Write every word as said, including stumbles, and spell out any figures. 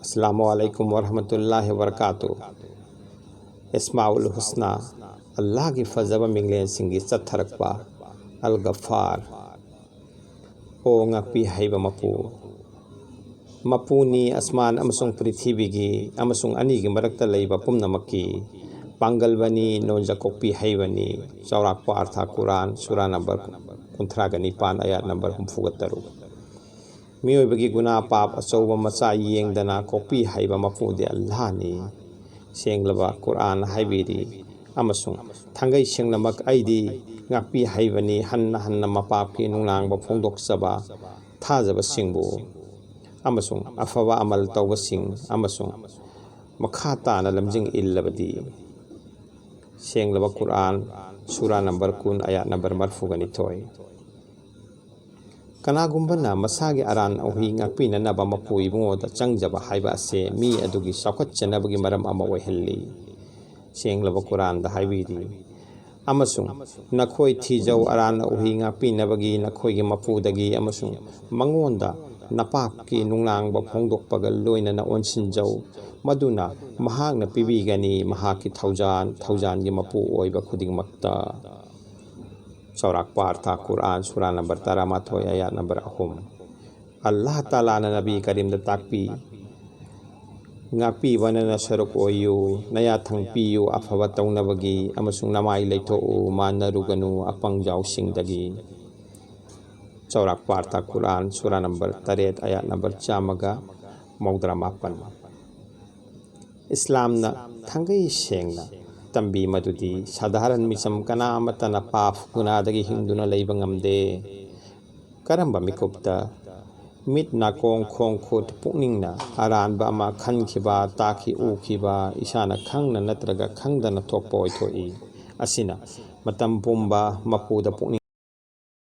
ꯑꯁꯂꯥꯃꯨ ꯑꯂꯥꯏꯀꯨꯝ ꯋꯔꯍꯃꯇꯨꯜꯂꯥꯍꯤ ꯋꯕꯔꯀꯥꯇꯨ꯫ ꯑꯦꯁꯃꯥꯎꯜ ꯍꯨꯁꯅꯥ, ꯑꯜꯂꯥꯍꯒꯤ ꯐꯖꯕ ꯃꯤꯡꯂꯦꯟꯁꯤꯡꯒꯤ ꯆꯠꯊꯔꯛꯄ꯫ ꯑꯜ ꯒꯐꯥꯔ, ꯑꯣ ꯉꯥꯛꯄꯤ ꯍꯩꯕ ꯃꯄꯨ꯫ ꯃꯄꯨꯅꯤ ꯑꯁꯃꯥꯟ ꯑꯃꯁꯨꯡ ꯄ꯭ꯔꯤꯊꯤꯕꯤꯒꯤ ꯑꯃꯁꯨꯡ ꯑꯅꯤꯒꯤ ꯃꯔꯛꯇ ꯂꯩꯕ ꯄꯨꯝꯅꯃꯛꯀꯤ꯫ ꯄꯥꯡꯒꯜꯕꯅꯤ, ꯅꯣꯟꯖ ꯀꯣꯛꯄꯤ ꯍꯩꯕꯅꯤ꯫ ꯆꯥꯎꯔꯥꯛꯄ ꯑꯔꯊ ꯀꯨꯔꯥꯟ, ꯁꯨꯔꯥ ꯅꯝꯕꯔ ꯀꯨꯟꯊ꯭ꯔꯥꯒ ꯅꯤꯄꯥꯟ, ꯑꯌꯥꯠ ꯅꯝꯕꯔ ꯍꯨꯝꯐꯨꯒ ꯇꯔꯨꯛ꯫ ꯃꯤꯑꯣꯏꯕꯒꯤ ꯒꯨꯅꯥ ꯄꯥꯞ ꯑꯆꯧꯕ ꯃꯆꯥ ꯌꯦꯡꯗꯅ ꯀꯣꯛꯄꯤ ꯍꯩꯕ ꯃꯄꯨꯗꯤ ꯑꯜꯂꯥꯍꯅꯤ꯫ ꯁꯦꯡꯂꯕ ꯀꯨꯔꯥꯟ ꯍꯥꯏꯕꯤꯔꯤ, ꯑꯃꯁꯨꯡ ꯊꯥꯡꯒꯩ ꯁꯦꯡꯅꯃꯛ ꯑꯩꯗꯤ ꯉꯥꯛꯄꯤ ꯍꯩꯕꯅꯤ, ꯍꯟꯅ ꯍꯟꯅ ꯃꯄꯥꯞꯀꯤ ꯅꯨꯡꯅꯥꯡꯕ ꯐꯣꯡꯗꯣꯛꯆꯕ ꯊꯥꯖꯕꯁꯤꯡꯕꯨ, ꯑꯃꯁꯨꯡ ꯑꯐꯕ ꯑꯃꯜ ꯇꯧꯕꯁꯤꯡ, ꯑꯃꯁꯨꯡ ꯃꯈꯥ ꯇꯥꯅ ꯂꯝꯖꯤꯡ ꯏꯜꯂꯕꯗꯤ꯫ ꯁꯦꯡꯂꯕ ꯀꯨꯔꯥꯟ, ꯁꯨꯔꯥ ꯅꯝꯕꯔ ꯀꯨꯟ, ꯑꯌꯥꯠ ꯅꯝꯕꯔ ꯃꯔꯤꯐꯨꯒ ꯅꯤꯊꯣꯏ꯫ ꯀꯅꯥꯒꯨꯝꯕꯅ ꯃꯁꯥꯒꯤ ꯑꯔꯥꯟ ꯑꯍꯨꯏ ꯉꯥꯛꯄꯤꯅꯅꯕ ꯃꯄꯨ ꯏꯕꯨꯡꯉꯣꯗ ꯆꯪꯖꯕ ꯍꯥꯏꯕ ꯑꯁꯤ ꯃꯤ ꯑꯗꯨꯒꯤ ꯆꯥꯎꯈꯠꯆꯅꯕꯒꯤ ꯃꯔꯝ ꯑꯃ ꯑꯣꯏꯍꯜꯂꯤ꯫ ꯁꯦꯡꯂꯕ ꯀꯨꯔꯥꯟꯗ ꯍꯥꯏꯕꯤꯔꯤ, ꯑꯃꯁꯨꯡ ꯅꯈꯣꯏ ꯊꯤꯖꯧ, ꯑꯔꯥꯟ ꯑꯍꯨꯏ ꯉꯥꯛꯄꯤꯅꯕꯒꯤ ꯅꯈꯣꯏꯒꯤ ꯃꯄꯨꯗꯒꯤ, ꯑꯃꯁꯨꯡ ꯃꯉꯣꯟꯗ ꯅꯄꯥꯞꯀꯤ ꯅꯨꯡꯅꯥꯡꯕ ꯐꯣꯡꯗꯣꯛꯄꯒ ꯂꯣꯏꯅꯅ ꯑꯣꯟꯁꯤꯟꯖꯧ, ꯃꯗꯨꯅ ꯃꯍꯥꯛꯅ ꯄꯤꯕꯤꯒꯅꯤ ꯃꯍꯥꯛꯀꯤ ꯊꯧꯖꯥꯟ, ꯊꯧꯖꯥꯟꯒꯤ ꯃꯄꯨ ꯑꯣꯏꯕ ꯈꯨꯗꯤꯡꯃꯛꯇ꯫ ꯆꯥꯎꯔꯥꯛꯄ ꯑꯔꯊ ꯀꯨꯔꯥꯟ, ꯁꯨꯔꯥ ꯅꯝꯕꯔ ꯇꯔꯥꯃꯥꯊꯣꯏ, ꯑꯌꯥꯠ ꯅꯝꯕꯔ ꯑꯍꯨꯝ꯫ ꯑꯜꯂꯥꯍ ꯇꯥꯂꯥꯅ ꯅꯕꯤ ꯀꯔꯤꯝꯗ ꯇꯥꯛꯄꯤ, ꯉꯥꯛꯄꯤꯕꯅ ꯅꯁꯔꯨꯛ ꯑꯣꯏꯌꯨ, ꯅꯌꯥꯊꯪ ꯄꯤꯌꯨ ꯑꯐꯕ ꯇꯧꯅꯕꯒꯤ, ꯑꯃꯁꯨꯡ ꯅꯃꯥꯏ ꯂꯩꯊꯣꯛꯎ ꯃꯥꯟꯅꯔꯨꯒꯅꯨ ꯑꯄꯪꯖꯥꯎꯁꯤꯡꯗꯒꯤ꯫ ꯆꯥꯎꯔꯥꯛꯄ ꯑꯔꯊ ꯀꯨꯔꯥꯟ, ꯁꯨꯔꯥ ꯅꯝꯕꯔ ꯇꯔꯦꯠ, ꯑꯌꯥꯠ ꯅꯝꯕꯔ ꯆꯥꯝꯃꯒ ꯃꯧꯗ꯭ꯔꯥ ꯃꯥꯄꯟ꯫ ꯏꯁꯂꯥꯝꯅ ꯊꯥꯡꯒꯩ ꯁꯦꯡꯅ ꯇꯝꯕꯤ ꯃꯗꯨꯗꯤ ꯁꯥꯙꯥꯔꯟ ꯃꯤꯆꯝ ꯀꯅꯥ ꯑꯃꯠꯇꯅ ꯄꯥꯞ ꯒꯨꯅꯥꯗꯒꯤ ꯍꯤꯡꯗꯨꯅ ꯂꯩꯕ ꯉꯝꯗꯦ꯫ ꯀꯔꯝꯕ ꯃꯤꯀꯨꯞꯇ ꯃꯤꯠ, ꯅꯥꯀꯣꯡ, ꯈꯣꯡ, ꯈꯨꯠ, ꯄꯨꯛꯅꯤꯡꯅ ꯑꯔꯥꯟꯕ ꯑꯃ ꯈꯟꯈꯤꯕ, ꯇꯥꯈꯤ, ꯎꯈꯤꯕ, ꯏꯁꯥꯅ ꯈꯪꯅ ꯅꯠꯇ꯭ꯔꯒ ꯈꯪꯗꯅ ꯊꯣꯛꯄ ꯑꯣꯏꯊꯣꯛꯏ꯫ ꯑꯁꯤꯅ ꯃꯇꯝ ꯄꯨꯝꯕ ꯃꯄꯨꯗ ꯄꯨꯛꯅꯤꯡ